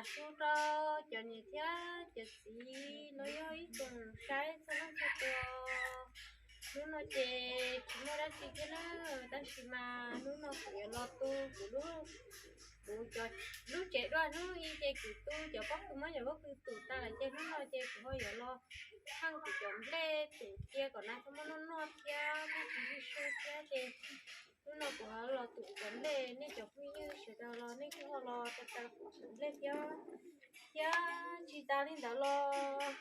Sub rau cov niam thiab cov txiv los yog ib tsoom saib txhua leej txhua tus. Hnub no ces tsis muaj dab tsi thiab na, tab sis mas hnub no kuv yuav los tu kuv lub, kuv cov, lub tsev dua. Hnub i ces kuv tu cov pob kws, muab cov pob kws tum tas lawm ces hnub no ces kuv ho yuav los pheej kuv cov nplej tum cia kom nas txhob muaj noj noj thiab muaj tsis ywj su thiab ces hnub no kuv ho los tum cov nplej. Nej cov phooj ywg sawv daws los nej kuj ho los tau tus nplej thiab. Thiab tsis tas li ntawd los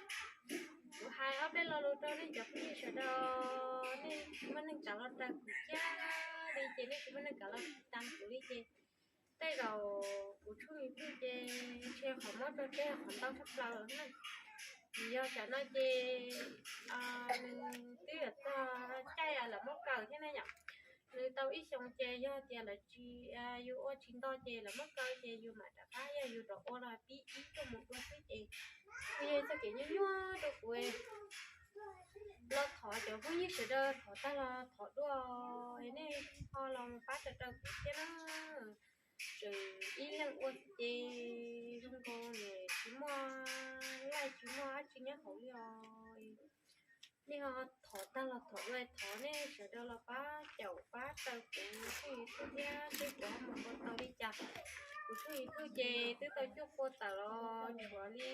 kuv hais ob peb lo lus rau nej cov phooj ywg sawv daws, nej tsis muaj neeg kam los raws kuv thiab li ces nej tsis muaj neeg kam los tiv tas kuv li ces tej zaum kuv tshuaj YouTube ces ntshe qhov mob rau tej qhov ntau tshaj plaws lawm na. Vim yog tam no ces nws twb yuav txog caij lawv muab kaw thiab na yom. Nws tau ib xyoos ces yog tias lawv tsis, yus ua tsis nto ces lawv muab kaw ces yus mam rov qab, yog yus rov ua los pib ib tuaj mus dua xwb ces kuj yog txoj kev nyuaj nyuaj rau kuv. Los thov cov phooj ywg sawv daws thov tag los thov dua, nej ho los mus pab raws raws kuv thiab na. Tseem ib leeg ua ces zoo nkaus nws tsis muaj laij tsis muaj dab tsi nyob hauv li os. Nej ho thov tag los thov dua, thov nej sawv daws los pab caum pab raws kuv tshooj YouTube thiab seb kuv ho mus ua tau li cas. Kuv tshooj YouTube ces twb tau cuaj pua tawm los tshuav li,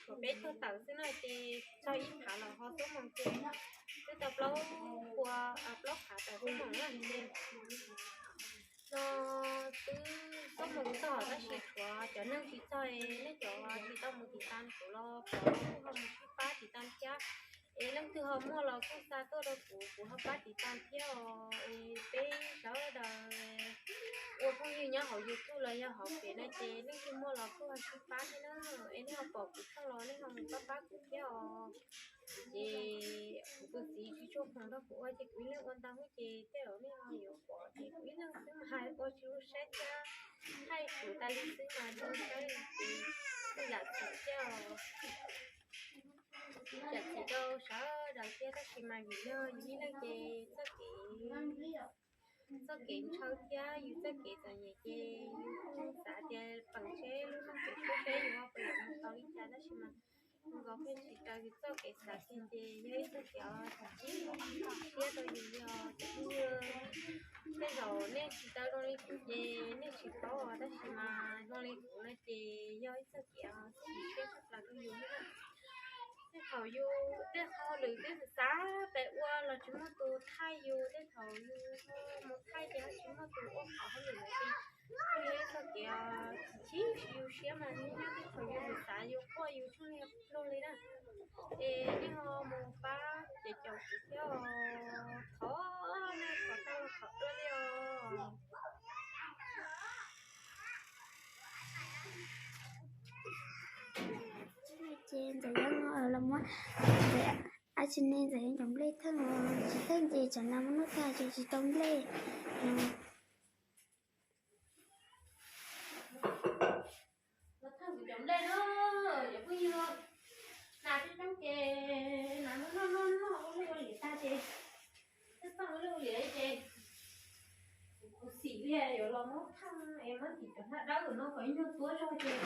tshuav peb caug tawm xwb na ces txog ib phav los ho xuab moos ces twb tau plaub pua, plaub phav tawm xuab moos na ces no twb xuab moos txog tab sis tshuav cov neeg tsis txog, nej cov tsis tau mus tiv tas kuv los pom kuj ho mus sib pab tiv tas thiab. Es leej twg ho muaj los kuj xa tuaj rau kuv, kuv ho pab tiv tas thiab os. Es peb sawv daws ua phooj ywg nyob hauv YouTube los yog hauv pem no ces leej twg muaj los kuj ho sib pab thiab na. Es nej ho pom kuv tshooj los nej ho mus pab pab kuv thiab os. Ces kuv tus txiv tsis tshua khoom nrog kuv ua ces kuv ib leeg ua ntau ces tej zaum nej ho yuav pom ces kuv ib leeg xwb mas hais ua tsis zoo saib thiab, thaij kuv tas li xwb mas zoo saib ces kuj zam txim thiab os. Zam txim rau sawv daws thiab tab sis mas vim yog yus ib leeg ces txoj kev, txoj kev ntshaw thiab yus txoj kev txom nyem ces yus kuj xav tias peem seb lub neej tseem tshuab seb yus ho puas yuav mus tau li cas tab sis mas zoo nkaus pheej tsis raws yus txoj kev xav kiag ces yog ib txoj kev tsis siab rau yus li os cov phooj ywg. Tej zaum nej tsis tau zoo li kuv ces nej tsis paub os tab sis mas zoo li kuv no ces yog ib txoj kev tsis siab tshaj plaws rau yus li na. Tej thaum yus tej qhov hauj lwm twb xav xav pes ua los tsis muaj tus thaij yus, tej thaum yus mus thaij ces ho tsis muaj tus ua qhov hauj lwm lawm ces kuj yog ib txoj kev tsis tshua yus siab mas nyob tej thaum yus xav yus quaj yus tshaj li pluag li na. Es nej ho mus pab ces caum kuv thiab os, thov nej thov tau los thov dua li os. Ces ntxawm Yeeb los muab, ab tsi ne, ntxawm Yeeb cov nplej theej os, tsis theej ces tsam no muab noj tag ces tsis tau nplej. Los theej kuv cov nplej na, cov phooj ywg, nas coob coob ces nas noj noj noj ua luaj ua liam tag ces, twb txog ua luaj ua liam ces kuv xim li yuav los muab theej es muab tim cov hnab dawb no kom ib nyuag tuab zog ces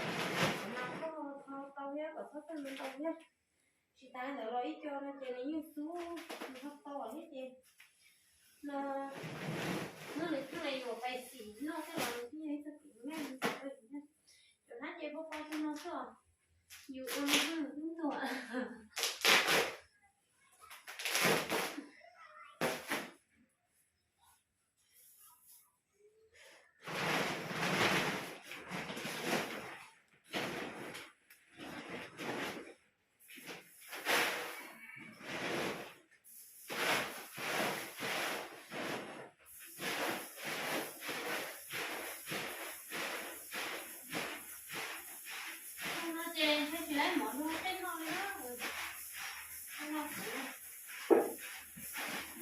kom nas txhob tau thiab kom txhob theej ntau thiab. Tsis tas ntawd los ib co no ces nws yeej xub, nws ho tau thiab ces no, nws theej yuav pais xim noj thiab los nws yeej yog ib txoj kev nyuaj rau yus. Cov hnab ces pab pab no xwb, yus ua no xwb nws twb ntuag. No ces tsis lawv mov noj tej no li na. No kuv,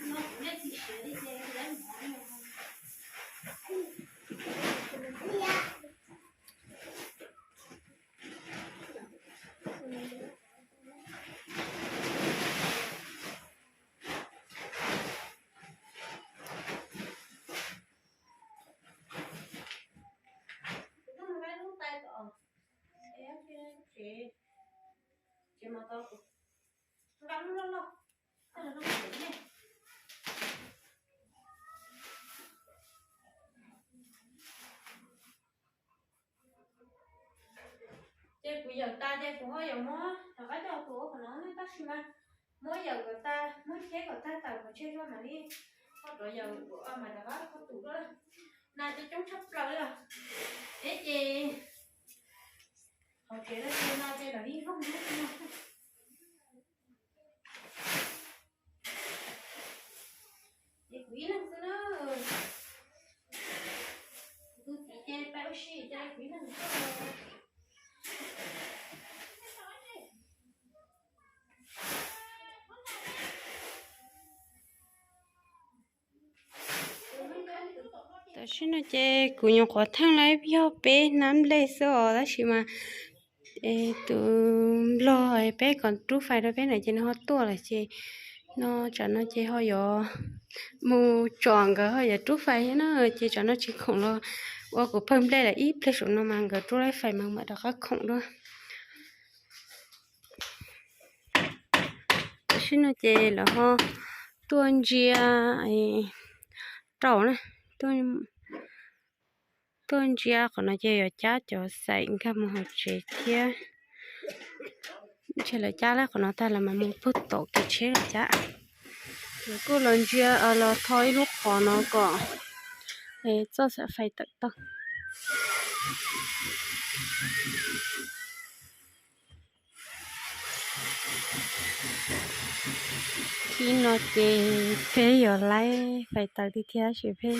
no kuv nej tsis siav li ces tsis lawv mov no. Ces, ces mas tau kuv nqa lub loj loj, loj loj. Ces kuv yawm tas ces kuv ho yuav muab rov qab coj tus ua qhov no ne, tab sis mas muab yawm kom tas, muab cheb kom tag tawm kom tseg zog mam li ho rov yawm, mam rov qab kho tus dua. Nas ces coob tshaj plaws li os. Eb ces hauv tsev no ces lawv ib leeg no. Ces kuv ib leeg xwb na. Kuv tus txiv ces pais ua si ces kuv ib leeg xwb. Tam sim no ces kuv nyuam qhuav theej lawm ib yog peb hnab nplej xwb os, tab sis mas tus nplog peb kom rub fais rau peb na ces nws ho tuaj lawm ces no tsam no ces ho yuav mus tsom nkawd ho yuav rub fais thiab na, ces tsam no tsis khoom los ua kuv pawg nplej lawm ib pliag saum no mas nkawd rub laib fais mas mam rov qab khoom dua. Tam sim no ces lawv ho tuaj ntsia rau na, tuaj ntsia qhov no ces yuav cab cov xaim nkag mus hauv tsev thiab. Ntshe lawv cab lawm qhov no tag lawm mas mus puag tom kev tsheb los cab. Lawv kuj los ntsia los tho ib lub qhov no kom txoj xaim fais tawm tau. Thib no ces peb yuav laib fais tawm tiag tiag tab sis peb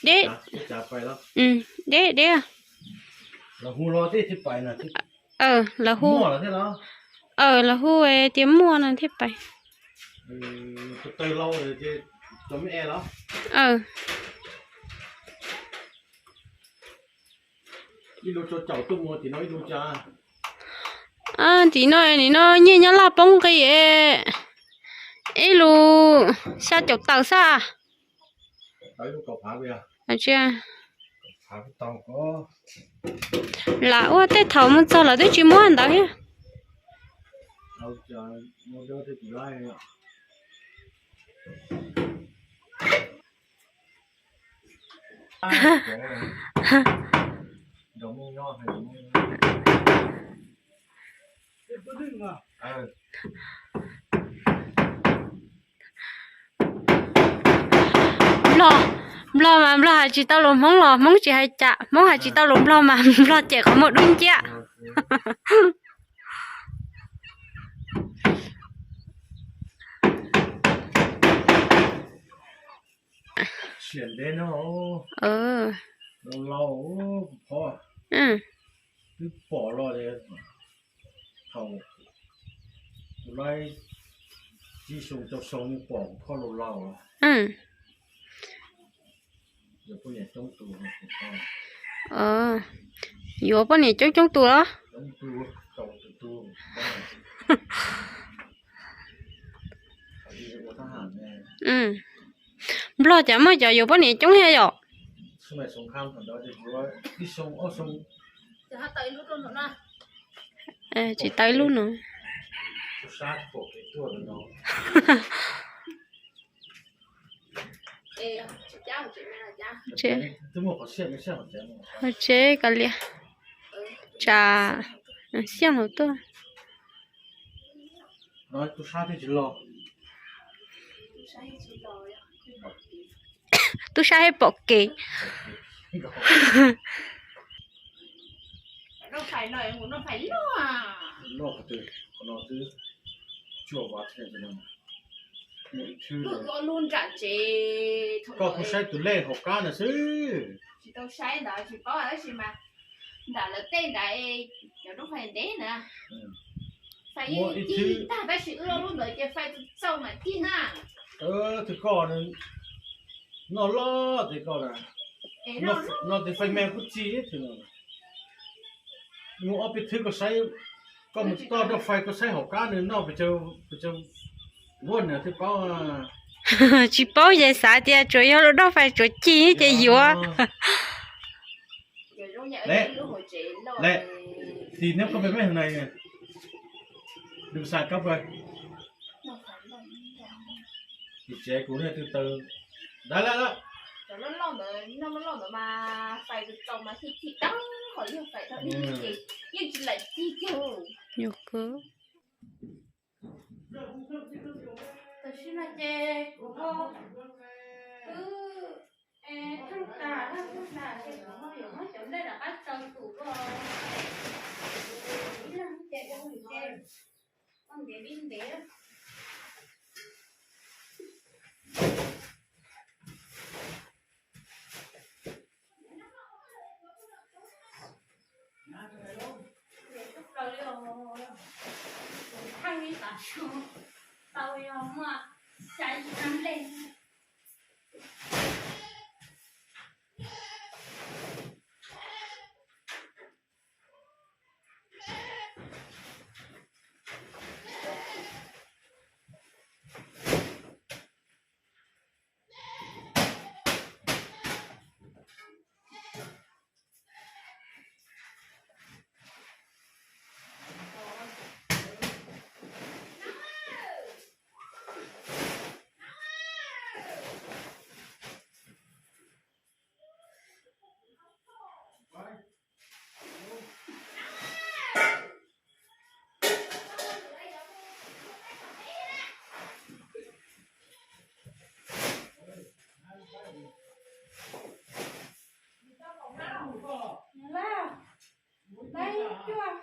deb, deb deb. Lawv hu, lawv hu tias muaj no thiaj pais. Tim no nim no nyiaj nyob laj poob nqi ib lus xya caum tawm xwb. Lam ua tej thaum mus txog lawv twb tsis muab ntawd thiab. Nplog, nplog mas nplog hais tsis tau lus hmoob los hmoob tsis hais cas, hmoob hais tsis tau lus nplog mas nplog cem qhov muag dub nciab. Siam ntev no, laus laus, kuv phob twb pom los thaum kuv laib tsib xyoo rau xyoo pom kuv phob laus laus. Yuav poj niam coob coob tus los? Nplog cas muaj cov yuav poj niam coob thiab yom? Tsis tau ib lub no. Hauv tsev kav liam, tsam Xiaj hauv tuaj. Tub sab thiaj pom kev. Koj kuj saib tus lej hauv qab na xwb. Tsis tau saib ntawd tsis paub tab sis mas nram lawv tej ntawd cov rooj fais ntev na. Fais yeej ci tag tab sis wb lub ntawd ces fais txaus mam ci na. Twb koj noj loj tes koj na, no tes fais me kuj ci. Muaj ob peb thwb koj saib, koj mus toj rooj fais koj saib hauv qab nws noj pes tsawg vuos nws thiaj paub. Tsis paub ces xav tias tsuas yog lub rooj fais tsuas ci ces yuav. Lej, lej, tis neb koj pem mej hauv na, đừng xài cốc vơi. Tis tsev kuv nej tw taw. Dab laj laj. Tam sim no ces kuv ho twb theej tas, theej tas ces kuv ho yuav muab cov nplej rov qab tsaws tus ko. Ib leeg ces ua ntev li ntev. Plaws li os, kuv theej ib tav su tau yog muaj xya yim nab nplej. Lab cuaj,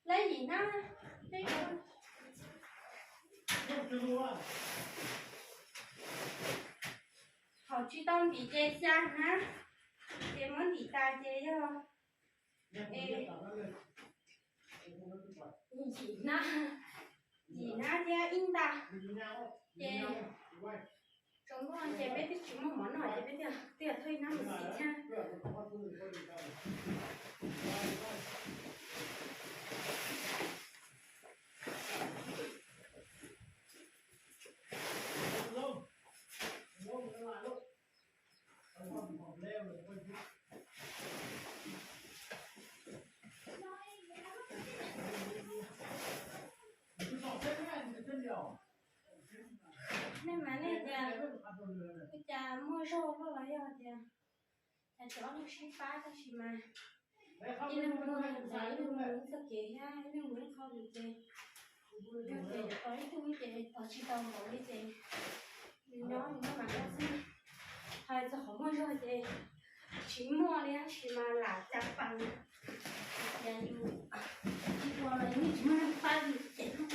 lab yim hnab, thaum tsis tau ntim ces xya hnab, ces muab ntim tas ces yog yim hnab, yim hnab thiab ib nta, ces tsaus ntuj ces peb twb tsis muaj mov noj ces peb thiaj thauj ib hnab mus xim thiab. Nej mas nej tias ua cas muaj zog luaj los yog tias cas cov neeg sib pab tab sis mas ib leeg mus ib leeg mus ib txoj kev thiab ib leeg mus ib qho lus ces yog tias yuav tos ib tug ces tos tsis tau npaum li ces nws nyob nws muaj mam nyob xwb. Hais txog qhov muaj zog ces tsis muaj li tab sis mas lam cas pas tias yus tsis ua los yus yeej tsis muaj neeg pab yus ces ua.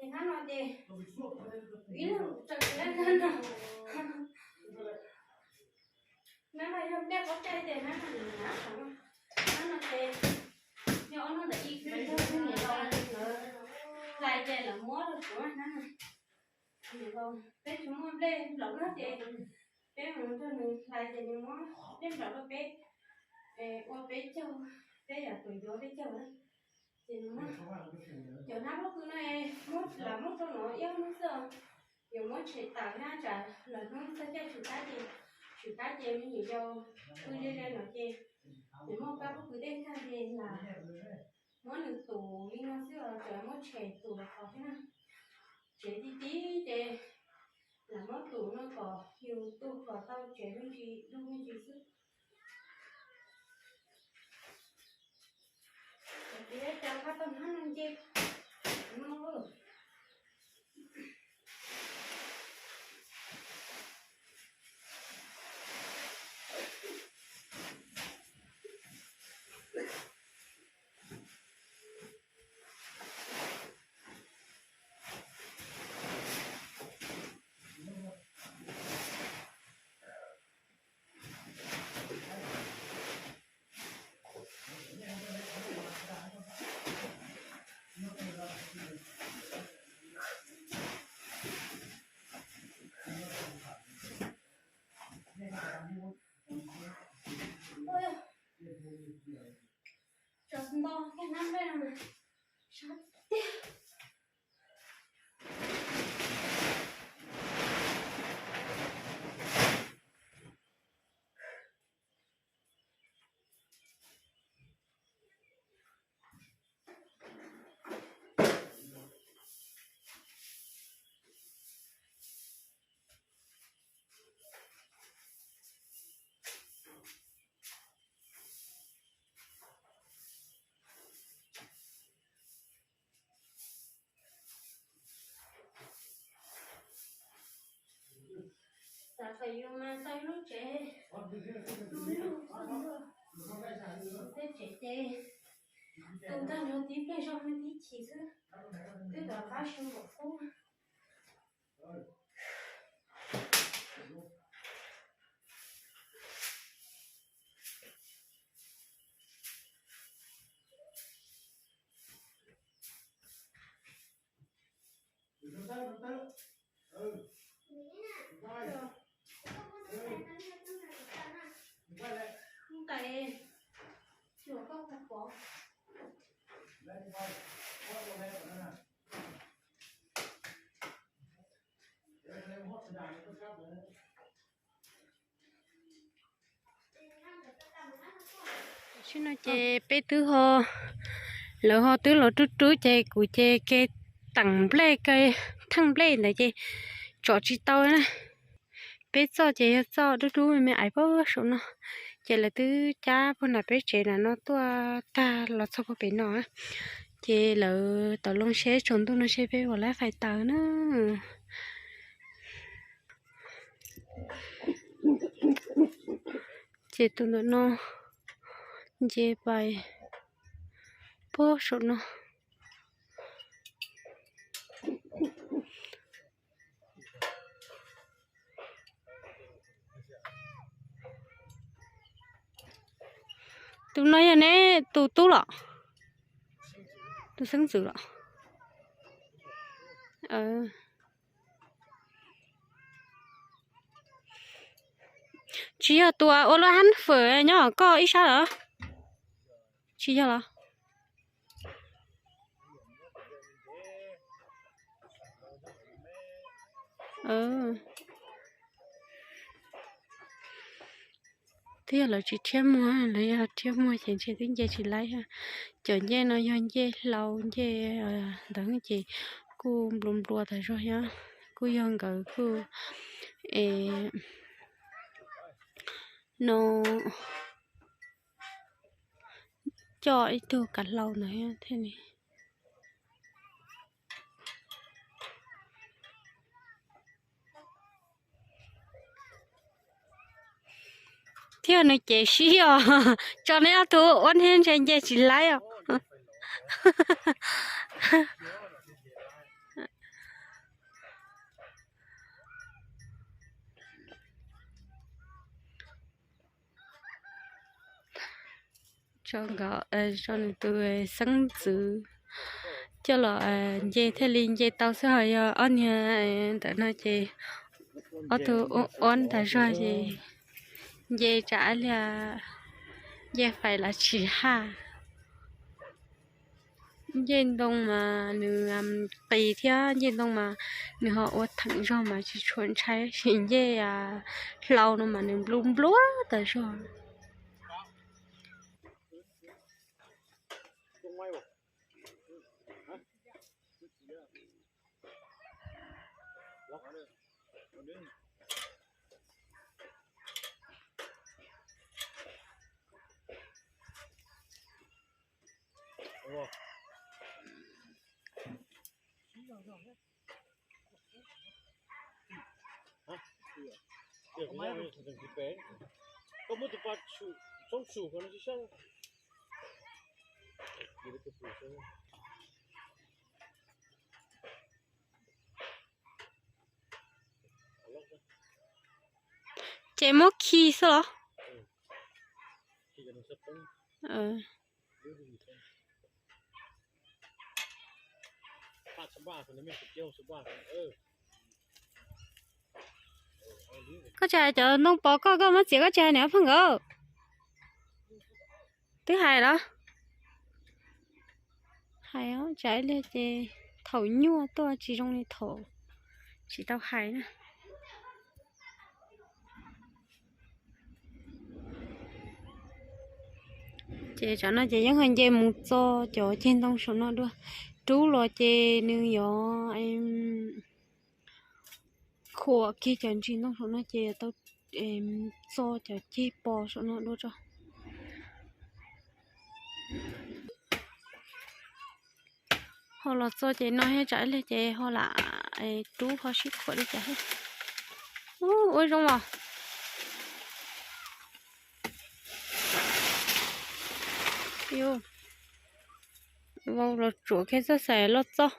Ces hnab no ces ib leeg tsaws ib leeg hnab no. Hnab no yog nplej qaub caij ces hnab no nws hnab no. Hnab no ces yog ob hnub ntawd ib hnub niam laus lawv hlais ces lawv muab rau kuv hnab no. Niam laus peb tsis muaj nplej nplawm na ces peb mus nrog nws hlais ces nws muab nplej nplawm rau peb ua peb caug, peb yam tus yuav peb caug na. Ces nws muab cov hnab pob kws no muab lam muab rau no ib hnub xwb. Yuav muab tshem tawm na tsam lwm hnub txog caij tshwm qab ces, tshwm qab ces me nyuam yaus pw ze ze no ces nws muaj kab pob kws dej tag ces lam muab nws tus li no xwb os, tseem muab tshem tus los qhov thiab na. Tsev ti ti ces lam muab tus no kom yus tu kom tau tsev me ntsis dub me ntsis xwb. Ces ib co qab tau hnab no nce no. Xav kom yus mas tau lub tsev, lub lub tej tsev ces tus ntag nrog tib pliag zog me tib chim xwb, twb rov qab su nkaum qub. Tam sim no ces peb twb ho, lawv ho twb los rub rub ces kuv ces ke teem nplej, ke theej nplej ntawd ces tsom tsis tau na. Peb txoj ces yog txoj dub dub me me aiv pab saum no, ces lawv twb cab puag nram peb tsev nram no tuaj tag los txog puag pem no, ces lawv tau loo seb tsaus ntuj no seb peb puas laib fais taws na. Ces tus ntawm no nce pais puag saum no. Tus no yog neb tus tub los? Tus xeeb ntxwv los? Tsis yog tus ua lub hab fawm nyob koj ib sab los? Tsis yog los? Twb yog lawv tsis rhiab muag, lawv yog rhiab muag ces ntshe twb nce tsis laib. Cov ncej no yog ncej hlau ncej ntawd ces kuj nplua nplua tas zog, yog kuj yog nkawd kuj es no coj ib tug kav hlau ntawd thiaj li. Thiab nws cev sib os, tso neb ob tug ua thiab ntshe nce tsis laib os. Tso nkawd, tso nws tus xeeb ntxwv coj los nce thiaj li nce tau xwb, ho yog ob niag ntawm no ces ob tug ua ntag zog ces nce tsam ib pliag nce fais los tsis haj. Ncej ntoo mas nws qis thiab ncej ntoo mas nws ho ua theem zog mas tsis tshua ntshai, tab sis ncej hlau no mas nws nplua nplua tas zog. Ces muab khi xwb los? Koj tsis hais cov ntoo pov koj, koj muab txiav koj tsis hais niam pheej nkawd. Twb hais los? Hais os, tsam ib pliag ces thaum nyuaj tuaj tsis zoo li thaum tsis tau hais na. Ces tsam no ces yeej ho nce mus txo cov ceg ntoo saum no dua. Rub los ces nws yuav khuam kiag cov ntsis ntoo saum no ces yuav tau txo cov ceg pos saum no dua tso. Ho los txo ces no thiab, tsam ib pliag ces ho lam rub ho sib khuam li cas thiab. Ua zoo os. Vau los tsuam kiag txoj xaim loj txoj.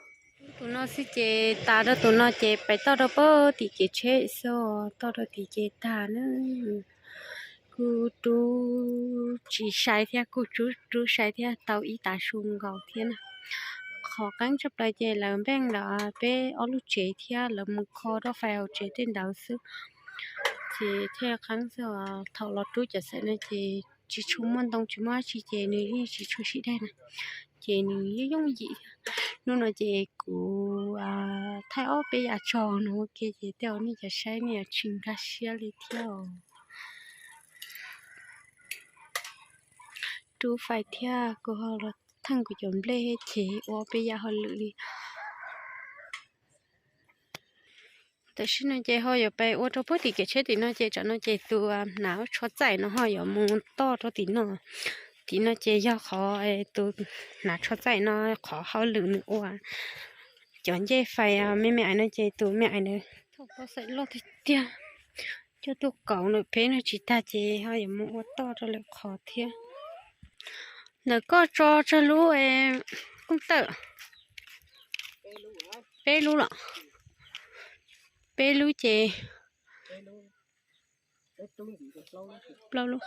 Tus no xwb ces tas rau tus no ces pais toj rau pem tim kev tsheb xwb, toj rau tim kev tag na. Kuj rub tsis sai thiab, kuj rub rub sai thiab, tau ib tav su nkaus thiab na. Qhov qeeb tshaj plaws ces lawv npeej lawm peb ob lub tsev thiab lawv mus kho rau fais hauv tsev tej ntawd xwb. Ces thiaj qeeb xwb, thaum los rub cov xaim no ces tsis tshua muaj ntoo tsis muaj dab tsi ces nws yeej tsis tshua sib daig na. Ces nws yeej yooj yim thiab. Hnub no ces kuv thaij ob peb yam tso no ua ke ces tej zaum nej cov saib nej yuav tsis nkag siab li thiab os. Rub fais thiab kuv ho los theej kuv cov nplej ces ua ob peb yam hauj lwm li. Tam sim no ces ho yuav pais ua rau puag tim kev tsheb tim no ces tsam no ces tus hnav tsho txaij no ho yuav mus toj rau tim no. Tim no ces yog qhov tus hnav tsho txaij no qhov hauj lwm nws ua. Cov ncej fais me me ais no ces tus me ais ntawd thauj pob xaim loj tiag tiag. Coj tuaj kauv ntawm peb no tsis tag ces ho yuav mus ua toj rau lwm qhov thiab. Ntawm koj tso tsawg lub kooj tawm? Peb lub los? Peb lub ces plaub lub.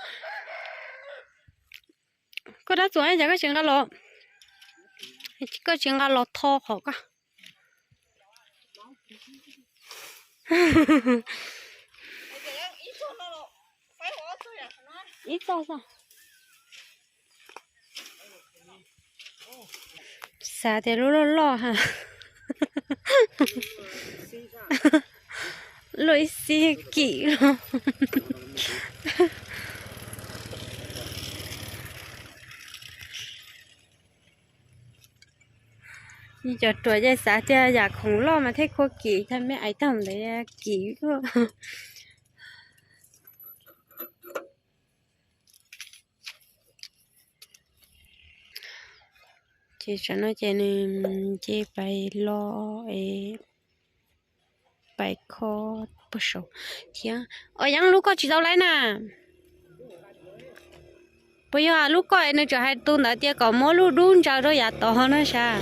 Koj dab txuas cas koj tsis nqa los, koj tsis nqa los tho qhov koj. Ib txoj xwb. Xav tias lub loj loj ha. Luaj ib xib kim los. Cov ruam ces xav tias yam khoom loj mas thiaj khua kim, tag me ais tag ntawd kim luaj. Ces tsam no ces nws nce pais los es pais kho puag saud thiab. Os, yeej lub koj tsis tau laib na. Puas yog lub koj es nws tseem hais tus ntawd tias kom muab lub dub ntsaws rau yav tod no sas?